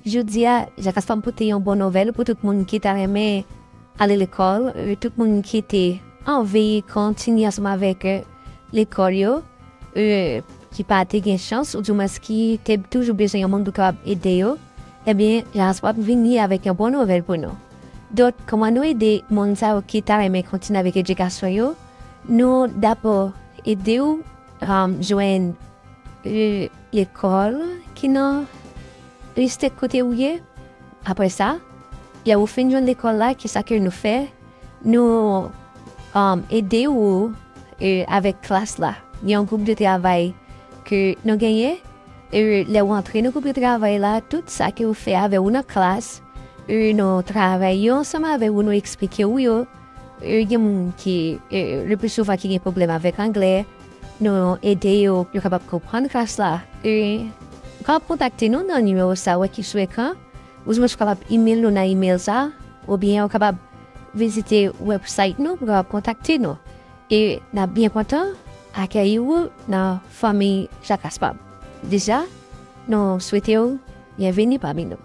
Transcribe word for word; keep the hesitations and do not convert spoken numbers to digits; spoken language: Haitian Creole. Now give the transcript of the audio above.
Jodi a, Jacques Pam pote yon bon nouvèl pou tout moun ki ta renmen ale lekòl, e, tout moun ki te anvi kontinye ansanm avèk, e, lekòl yo, e, ki pa te gen chans, oudimwens ki te toujou bezwen yon moun pou kapab ede yo, ebyen, Jacques Pam vini avèk yon bon nouvèl pou nou. Donk, kòman nou ede moun sa yo ki ta renmen kontinye avèk edikasyon yo? Nou dabò ede w, um, jwenn, e, lekòl ki nan distrik kote ou ye. Apre sa, lè ou fin jwenn lekòl la, kisa ke nou fè? Nou, um, ede ou, e, avèk klas la. Gen yon gwoup de travay ke nou genyen. E, lè ou antre nan gwoup de travay la, tout sa ke ou fè avè ou nan klas, e, nou travay yo ansanm avè ou, nou eksplike ou yo. E, gen moun ki, e, le pli souvan ki gen pwoblèm avèk anglè, nou ede yo, yo kapab konprann klas la. E, ou kapab kontakte nou nan nimewo sa ou wè ki sou ekran, oudimwens ou kapab email nou nan email sa, oubyen ou kapab vizite website nou pou kapab kontakte nou. E n ap byen kontan akèyi ou nan fanmi Jacques Pam. Deja, nou swete w byenveni pami nou.